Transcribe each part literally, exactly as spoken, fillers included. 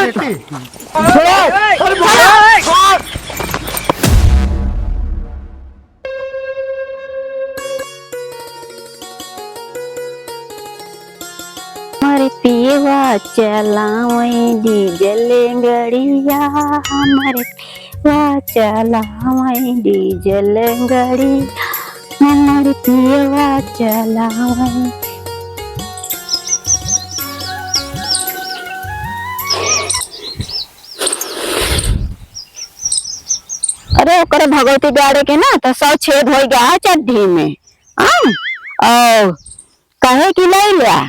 बेटी। छोड़। अरे बाप। हमर पियवा चलावै डीजल गड़िया, हमर पियवा चलावै डीजल गड़िया, हमर पियवा चलावै। अरे, ओकरे भगवती गाड़े के ना, तो सौ छेद होइ गया है चड्ढी में। हाँ? और कहे कि ले लिया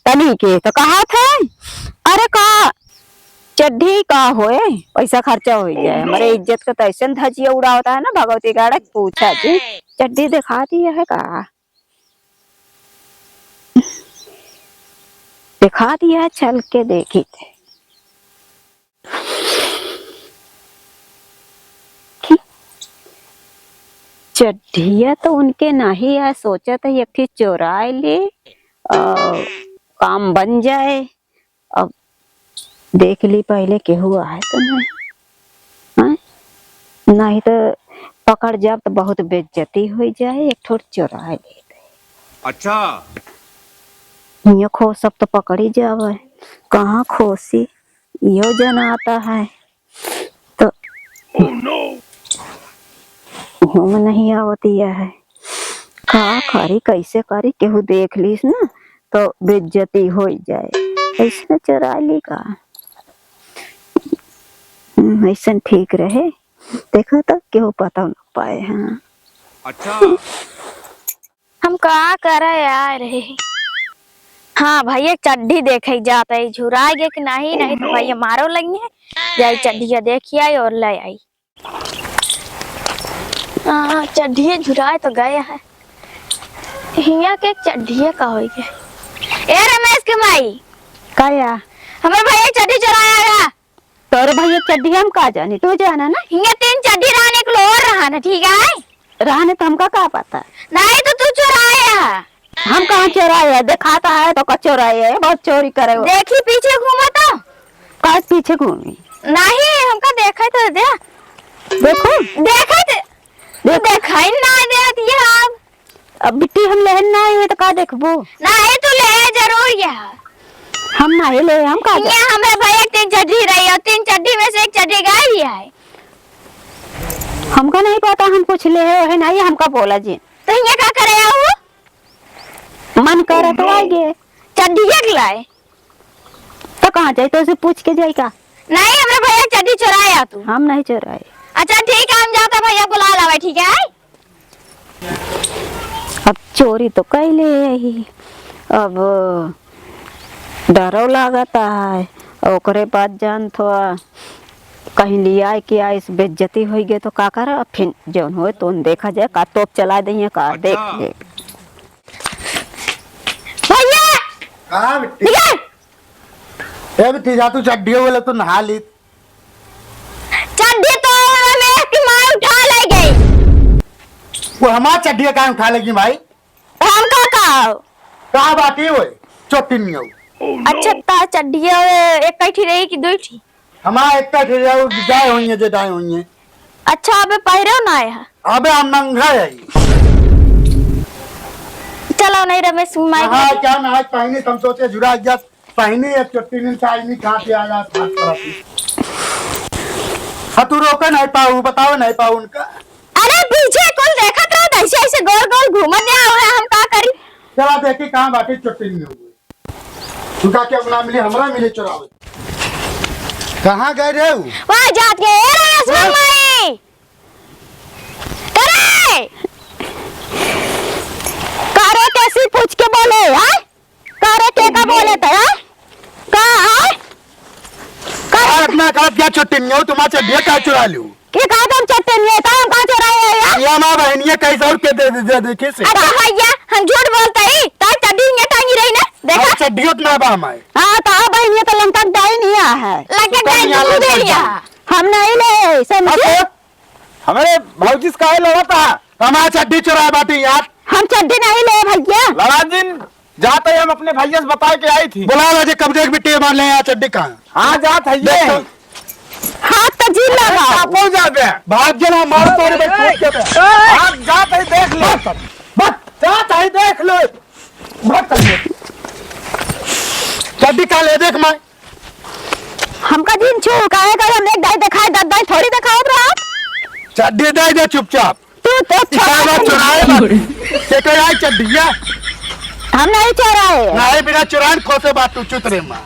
तनी के, तो कहा थे, अरे का चड्ढी का होए, पैसा खर्चा होइ जाए। हमरे इज्जत का तो ऐसे धजिया उड़ावता है ना भगवती गाड़े, पूछा जी, चड्ढी दिखा दिया है का? दिखा दिया, चल के देखी थे। चड्ढिया तो उनके नाही है, सोचत है एक ठे चोराए ले, और काम बन जाए। अब देख ली पहले केहू आए तो नहीं, हाँ? नहीं तो पकड़ जाब तो बहुत बेइज्जती हो जाए, एक ठो चोराए ले। अच्छा। हियाँ खोसब तो पकड़ी जावे, कहाँ खोसी? इहो जनाता है तो हम नहीं आवतिया है। का करी, कैसे करी, केहू देख लीस ना तो बेइज्जती होइ जाए। ऐसे चोरा ली का? हम्म, ऐसन ठीक रहे। देखा तो केहू पता न पाए। हाँ। अच्छा। हम का करे आए रहे। हाँ, भैया चड्ढी देखे जात है, झुराए गे कि नहीं, नहीं तो भैया मारो लगी है। जाई चड्ढिया देखी आई और ले आई। हाँ, चड्ढिया झुराए तो गए है। हिया के चड्ढिया का होई गए? ए रमेश के माई। का या? हमरे भैया चड्ढी चुराया गया। तोरे भैया चड्ढी हम का जानी, तू जाना ना। हियाँ तीन चड्ढी रहन, एक लोअर रहन, ठीक है? रहने तो हमका का पता? नहीं तो तू चुराया है। हम कहाँ चुराए है? देखाता है तो का चुराए है, बहुत चोरी करे हो। देखी पीछे घूमा तो। का पीछे घूमी? नहीं, हमका देखे तो दे। देखो। देखे तो, देख। देखाई ना दे दिया अब। अब बिट्टी हम लेहन ना आए तो का देखबो? नहीं, तू ले जरूर या। हम नहीं ले, हम का ये जा- हमरे भैया के तीन चड्ढी रही और तीन चड्ढी में से एक चड्ढी गायब ही है। हमका नहीं पता, हम कुछ ले है, है नहीं, हमका बोला जी। तो ये का करे आओ? मन करे तो आएगे। चड्ढी एक लाए। तो कहाँ जाए, तो उसे पूछ के जाए का? नहीं, हमरे भैया चड्ढी चुराया तू। हम नहीं चुराए। अच्छा ठीक है, हम जाता भैया बुला लावे, ठीक है? अब चोरी तो कैले ही, अब डरो लागत है। ओकरे बाद जान थो कहीं लिया के आइस, बेइज्जती होई गए तो का करा? अब फिर जौन होए तोन देखा जाए, का तोप चला दइए का, देख अच्छा। ले। भैया! का बिट्टी? निकल! ए बिट्टी, जा तू चड्ढी बोले तो नहा ली। चड्ढी तो हमें की माँ उठा ले गई। वो हमार चड्ढी काहे उठा लेगी भाई? तो हम का कहो? का बात ही होए? चोटी नहीं हो। अच्छा, ता चड्ढिया एक ही रही कि दो ही? हमार एक ही रही, जाए होइए, जे दाए होइए। अच्छा, अबे पहिरे ना आए हैं? अबे हम नंगा है। चलो नहीं रमेश, माई हाँ, क्या ना आज पहनी, तुम सोचे जुड़ा गया। पहनी एक चोटी नहीं चाहिए, नहीं कहाँ से आया, बात करत ही। हाँ, तू रोके नहीं पाऊ, बताओ नहीं पाऊ उनका। अरे पीछे कुल देखत रहो, ऐसे ऐसे गोल गोल घूमत या हुआ, हम का करी? चला देखी कहाँ बाटी चोटी नहीं हुई। उनका क्या ना मिली, हमरा मिली चोरावे। कहाँ गए रहे हो? वहाँ जात गए, ए रमेश हाँ? माई। करे! करे कैसी पूछ के बोले, हाँ? करे के का बोले थे, हाँ? का, हाँ? का? यार, इतना गलत क्या छुट्टी नहीं हो, तुम्हारे से बेटा चुरा लूं। के का तुम छुट्टी नहीं है, तो हम कहाँ चुराए हैं, यार? ये माँ बहन, ये कैसे और के दे, दे, दे, देखे से? अच्छा भैया, हम झूठ बोलते ही, तो चड्ढी ये टांगी रही ना, देखा? और चड्ढी उतना बा हमारे। हाँ, तो हाँ बहन, ये तो लंका डाई नहीं आ है। लंका तो डाई यहाँ नहीं लंका दे डाई। हम नहीं ले, समझे? हाँ, तो हमारे भौजी से काहे लड़त है? हमार चड्ढी चुराए बाटी यार। हम चड्ढी नहीं ले भैया। लड़ान जिन। जात है, हम अपने भैया से बताए के आई थी। बुला ला जे कब्जे के बिट्टी मार ले, यहाँ चड्डी कहाँ? हाँ, जात है ये। देख तो। हाथ तो जी लगा। कापो जाबे। भाग जना, मार तोरे भाई, कूद के बे। भाग, जात है, देख ले। बस, बस, जात है, देख ले। बस, चड्डी कहाँ ले, देख मैं। हमका जिन छू, काहे करे हम एक दाई देखाए, दस दाई थोड़ी देखावत रहा। चड्डी दे दे चुपचाप। तू तो ई का बात चुराए बा? के के आई चड्डिया? हम नहीं चुराए। नहीं, बिना चुराए खोसे बात तू चुतरे माँ।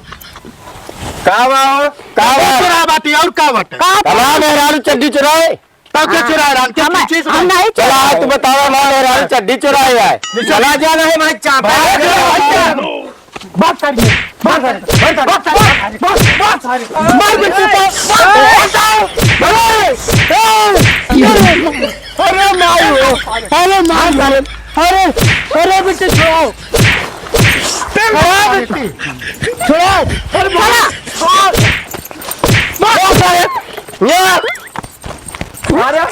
का बा? का बा? चुरा बाटी और का बाटे? का बा? तमाम मेहरारू चड्डी चुराए। तब के हाँ। चुराए राम के हम, तू चीज हम नहीं। नहीं चला, चुराए। तू बतावा, माँ मेहरारू चड्डी चुराए है। चला जा रहे भाई, चापा। भाग जा, भाग जा। बात कर दे, बात कर, बात कर, बात कर, बात, बात, बात सारे। मार बेटे को, मार, मार, मार। अरे, अरे, अरे, माई हो, अरे, मार सारे, अरे, अरे, बेटे छोड़ो। अरे, बेटे, छोड़ो, अरे, मार, मार, मार सारे। अरे,